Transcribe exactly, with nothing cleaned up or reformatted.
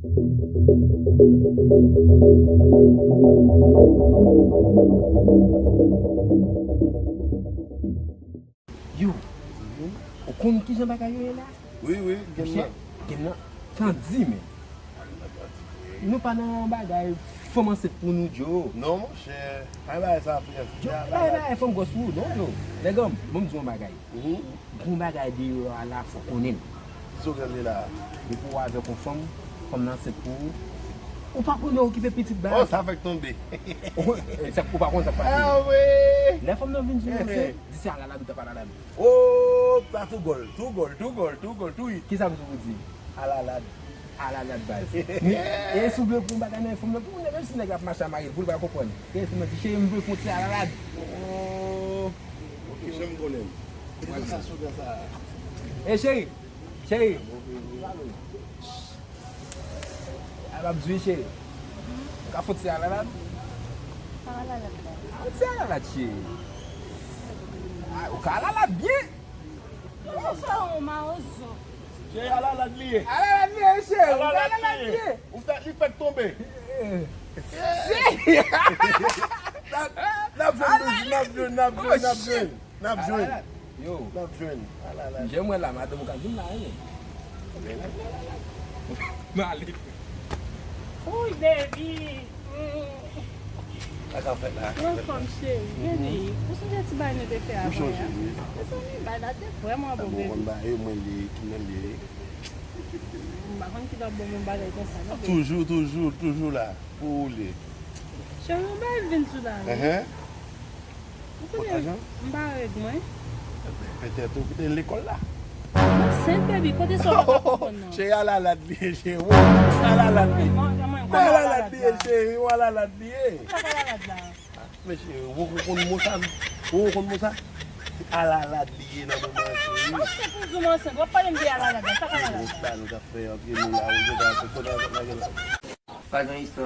Yo, ou konn kijan bagay yo ye la? Wi, wi, game nan. Game nan. Tandi, men. Nou pa nan bagay fanm ansent pou nou, Djo. Non, monchè. Pa bagay sa, piyès. Djo, pa bagay fanm gwòs pou ou, non, Djo. Nèg an, ban m di w yon bagay. Gon bagay deyò a la, fò konnen l. Kisa w gen li la? Depi w avèk yon fanm, fanm nan ansent pou ou, ou pa konnen okipe pitit baz. Oh, sa fèk tonbe. Ou pa konn sa k pase. Ah, wi. Lè fanm nan vin di w, di se alalad ou t ap alalad. Oh, sa tou gòl, tou gòl, tou gòl, tou gòl, tou it. Kisa m sou pou di? Alalad. Alalad baz. E si w vle pou yon bagay nan fanm nan, pou nèg, menm si nèg la ap mache a mayi l, pou l pa konprann. Gen fanm nan di, cheri, m vle fon ti alalad. Oh. Ok, jan m konnen. Vwala. Sa slogan sa. Ey, cheri. Cheri. A, m ap di w, cheri. Ou ka fon ti alalad? Alalad la. Fon ti alalad, cheri. A, ou ka alalad byen. Ou fè yon mawozo. Cheri, alalad li ye. Alalad li ye, cheri. Alalad li ye. Ou fè, li fèk tonbe. Eh. N ap jwenn, n ap jwenn, n ap jwenn, n ap jwenn. N ap jwenn. Yo. N ap jwenn. Alalad. Jan m wè la, madanm ou ka vin la, wi. M ale. Uy, baby. Sa k ap fèt la? Anfòm, cheri. Baby, ou sonje ti bagay nou te fè avan yè a? Mezanmi, bagay la te vrèman bon, baby. Mwen konn bagay yo, mwen li, ki mwen li. M pa konn ki lòt bon moun bagay konsa, non, baby. Toujou, toujou, toujou la. Pou ou li. Cheri, yon bagay vin sou la, wi. Ou konnen, m pa règ mwen. Petèt ou te lekòl la. Mwen ansent, baby, kote sa w pa konprann nan? Cheri, alalad li ye, cheri. Alalad li ye. Alalad li ye, cheri. Alalad li ye. Sa alalad la? Men cheri, ou konn mo sa? Ou konn mo sa? Se alalad li ye nan moman an, cheri. Mwen ansent, ou di m ansent. W ap pale m de alalad la. Sa alalad la? Sa nou t ap fè antre nou la, ou te ta fè konnen avèk nèg la. Pa gen istwa.